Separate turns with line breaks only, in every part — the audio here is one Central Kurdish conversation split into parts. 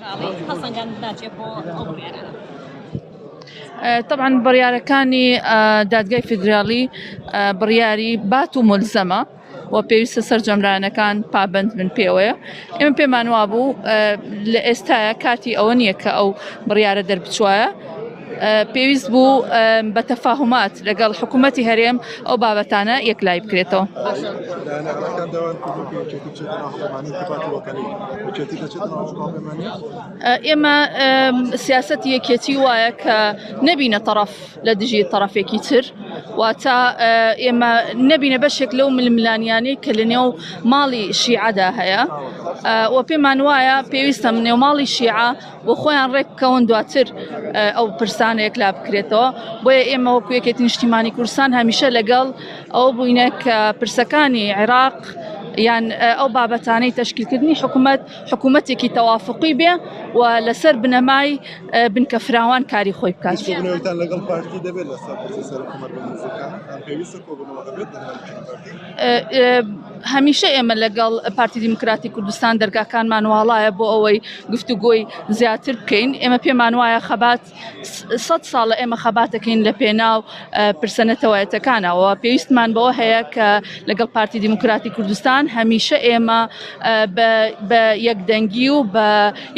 فیدراڵی هەڵسەنگاندن ناچێت بۆ ئەو بڕیارانە.
تەبعەن بڕیارەکانی دادگای فیدراڵی بڕیاری بات و ملزەمە و پێویستە سەرجەم لایەنەکان پابند بن پێوەیە. ئێمە پێمان وابوو لە ئێستاە کاتی ئەوە نییە کە ئەو بڕیارە دەربچوایە. پێویست بوو بە تەفاهومات لەگەڵ حکوومەتی هەرێم ئەو بابەتانە یەکلایی بکرێتەوە. ئێمە سیاسەتی یەکێتی وایە کە نەبینە تەڕەف لە دژی تەڕەفێکی تر، واتە ئێمە نەبینە بەشێک لەو ململانیانەی کە لە نێو ماڵی شیعەدا هەیە و پێمان وایە پێویستە نێو ماڵی شیعە بۆ خۆیان ڕێک بکەون دواتر ئەو پرسانە یەکلا بکرێتەوە. بۆیە ئێمە وەکو یەکێتی نیشتیمانی کوردستان هەمیشە لەگەڵ ئەو بووینە کە پرسەکانی عێراق یان ئەو بابەتانەی تەشکیلکردنی حکوومەت حکوومەتێکی تەوافقی بێ و لەسەر بنەمای بنکە فراوان کاری خۆی بکات.
کۆبوونەوەتان لەگەڵ پارتی دەبێت لەسەر پرسی سەرۆککۆمار بە نزیکان یان پێویستە کۆبوونەوە هەبێت لە نێوان یەکێتی پارتی؟
هەمیشە ئێمە لەگەڵ پارتی دیموکراتی کوردستان دەرگاکانمان واڵایە بۆ ئەوەی گفتوگۆی زیاتر بکەین. ئێمە پێمان وایە خەبات سەد ساڵە ئێمە خەباتەکەین لە پێناو پرسە نەتەوایەتەکانەوە. پێویستمان بەوە هەیە کە لەگەڵ پارتی دیموکراتی کوردستان هەمیشە ئێمە بە یەکدەنگی و بە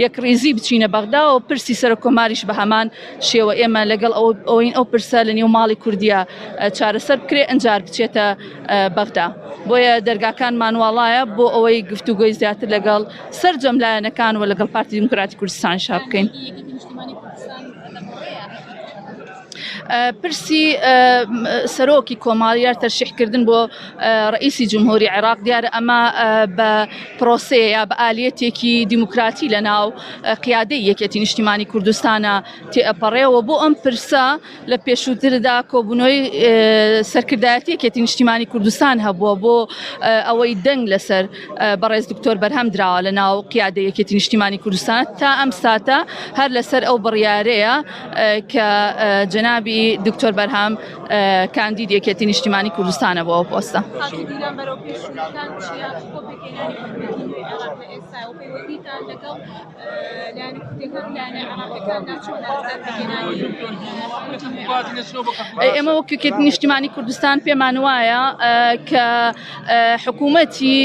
یەکڕیزی بچینە بەغدا و پرسی سەرۆک کۆماریش بە هەمان شێوە ئێمە لەگەڵ ئەوەین ئەو پرسە لە نێو ماڵی کوردیە چارەسەر بکرێ ئەنجار بچێتە بەغدا. بۆیە دەرگاکانمان واڵایە بۆ ئەوەی گفتوگۆی زیاتر لەگەڵ سەرجەم لایەنەکان و لەگەڵ پارتی دیموکراتی کوردستانیشا بکەین. پرسی سەرۆکی کۆماریار تەرشیحکردن بۆ ڕئیسی جمهوری عێراق دیارە ئەمە بە پرۆسەیە یا بە ئالیەتێکی دیموکراتی لە ناو قیادەی یەکێتی نیشتیمانی کوردستانە تێئەپەڕێەوە. بۆ ئەم پرسە لە پێشووتردا کۆبوونەوەی سەرکردایەتی یەکێتی نیشتیمانی کوردستان هەبووە بۆ ئەوەی دەنگ لەسەر بەڕێز دکتۆر بەرهەم دراوە لە ناو قیادە یەکێتی نیشتیمانی کوردستان. تا ئەم ساتە هەر لەسەر ئەو بڕیارەیە کە جەنابی دکتۆر بەرهەم کاندید یەکێتی نیشتیمانی کوردستانە بۆ ئەو پۆستە. ئێمە وەک یەکێتی نیشتیمانی کوردستان پێمان وایە کە حکوومەتی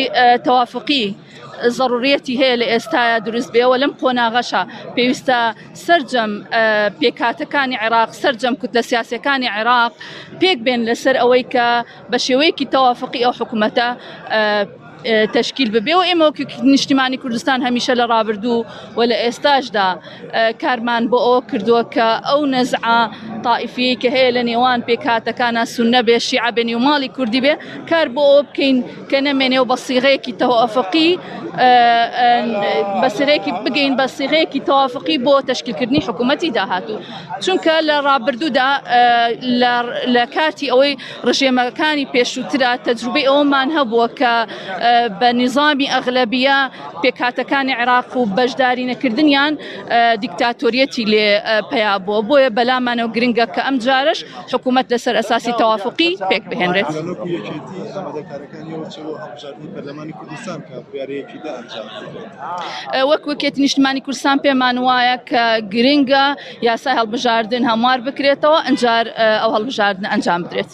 تەوافقی زەڕوریەتی هەیە لە ئێستایا دروست بێەوە. لەم قۆناغەشە پێویستە سەرجەم پێکهاتەکانی عێراق، سەرجەم کوتلە سیاسەکانی عێراق پێک بێن لەسەر ئەوەی کە بە شێوەیەکی تەوافقی ئەو حکوومەتە تەشکیل ببێ و ئێمە وەک نیشتیمانی کوردستان هەمیشە لە ڕابردوو و لە ئێستاشدا کارمان بۆ ئەوە کردووە کە ئەو نەزعە تائیفیەی کە هەیە لە نێوان پێکهاتەکانە سوننە بێ شیعە بێ نێوماڵی کوردی بێ کار بۆ ئەوە بکەین کە نەمێنێ و بە سیغەیەکی تەوافقی بە سیغەیەکی بگەین بە سیغەیەکی تەوافقی بۆ تەشکیلکردنی حکوومەتی داهاتوو. چونکە لە ڕابردوودا لە کاتی ئەوەی ڕژێمەکانی پێشووترا تەجروبەی ئەوەمان هەبووە کە بە نیزامی ئەغلەبیە پێکهاتەکانی عێراق و بەشداری نەکردنیان دیکتاتۆریەتی لێ پەیا بووە. بۆیە بەلامانەوە گرنگە کە ئەم جارەش حکوومەت لەسەر ئەساسی تەوافقی پێک بهێنرێت. وەک یەکێتی نیشتمانی کوردستان پێمان وایە کە گرنگە یاسای هەڵبژاردن هەموار بکرێتەوە ئەنجار ئەو هەڵبژاردنە ئەنجام بدرێت.